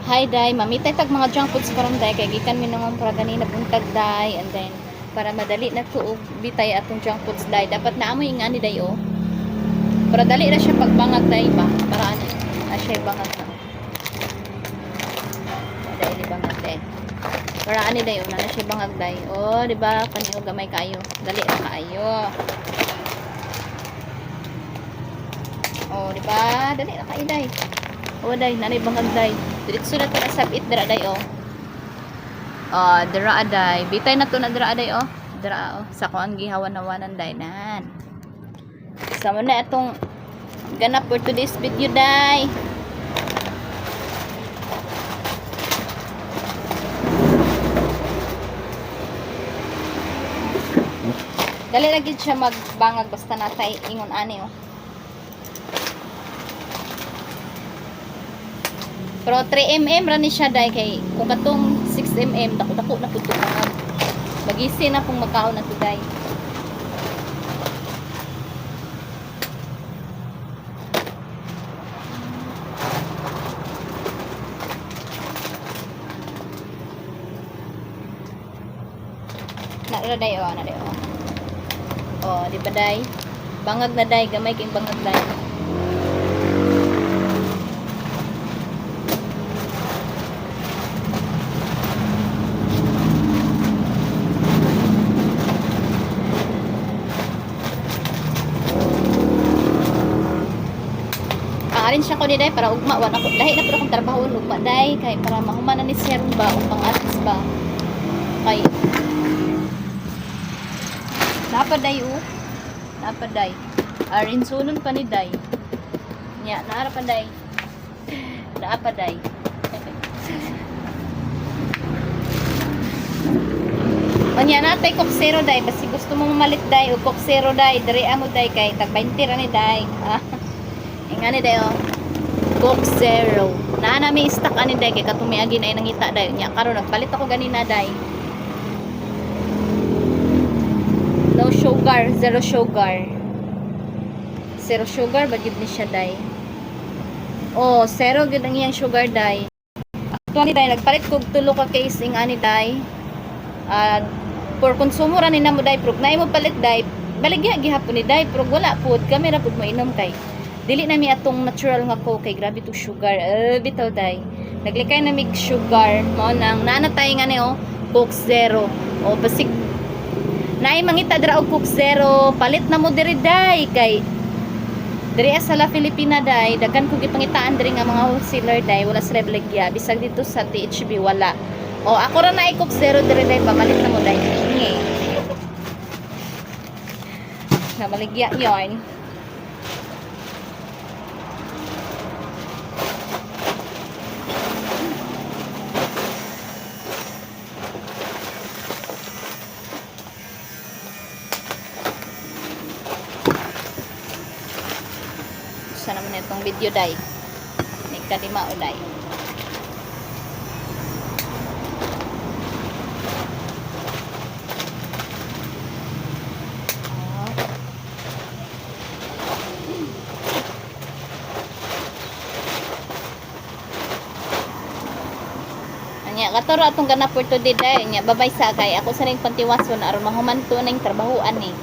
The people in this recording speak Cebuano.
Hi day, mamitay tag mga junk foods karon day kay gikan mi nangompra ganina buntag day, and then para madali na to og bitay atong junk foods day. Dapat na amoy nga ani day oh. Para dali na siya pagbangag day ba? Para ani na siya bangag na. Dai ni bangag day. Para ani day oh, na na siya bangag day. Oh, di ba? Kani og gamay kaayo. Dali na kaayo. Oh, di ba? Dali na kaayo day. Oh, day, nanay bangag day. Diretso na to na sabit dira day oh. Ah, dira day. Bitay na to na dira day oh. Dira oh. Sa kuan gihawan-hawanan day nan. Sama na itong ganap for today's video day. Dali lagi siya magbangag basta natay ingon ani oh. Pero 3 mm ra ni siya day kay kung katong 6 mm dako-dako na pud to bangag. Magisi na pong magkaon na to day. Na ra day oh, na day oh. Oh, di ba day? Bangag na day, gamay king bangag day. Pangarin siya ko ni day para ugma wala ko lahi na pud akong trabaho ugma day kay para mahuman na ni siya ron ba o pang-alis ba. Kay Napaday oh. Napaday. Arin sunon pa ni day. Nya, naara pa day. Naa pa day. Unya natay Coke Zero day basi gusto mo mamalit day og Coke Zero day diri amo day kay tag 20 ra ni day. Ah. Ingani day oh. Coke Zero. Naa na may stock ani day kay katong miagi na nangita day. Nya karon nagpalit ako ganina day. No sugar, zero sugar. Zero sugar ba gyud ni siya day? Oh, zero gyud ang iyang sugar day. Actually day nagpalit kog tulo ka case ing ani day. Ah, for consumer ani namo day, prog naay mo palit day, baligya gihapon ni day, prog wala pud kami ra pud moinom kay dili na mi atong natural nga Coke kay grabe to sugar. Eh, bitaw day. Naglikay na mig sugar mao nang naa na tay nga ni oh, Coke Zero. O basig naay mangita dira og Coke Zero, palit na mo diri day kay diri sa La Filipina day, daghan ko gipangitaan diri nga mga wholesaler day, wala sila baligya bisag dito sa THB wala. O ako ra na Coke Zero diri day, pamalit na mo day. Nge. Namaligya yon. Sa naman itong video day. May kalima o day. Ah. Anya katoro atong ganap for today day. Nya babay sa kay ako sa ning pantiwason aron mahuman to ning trabahoan ni.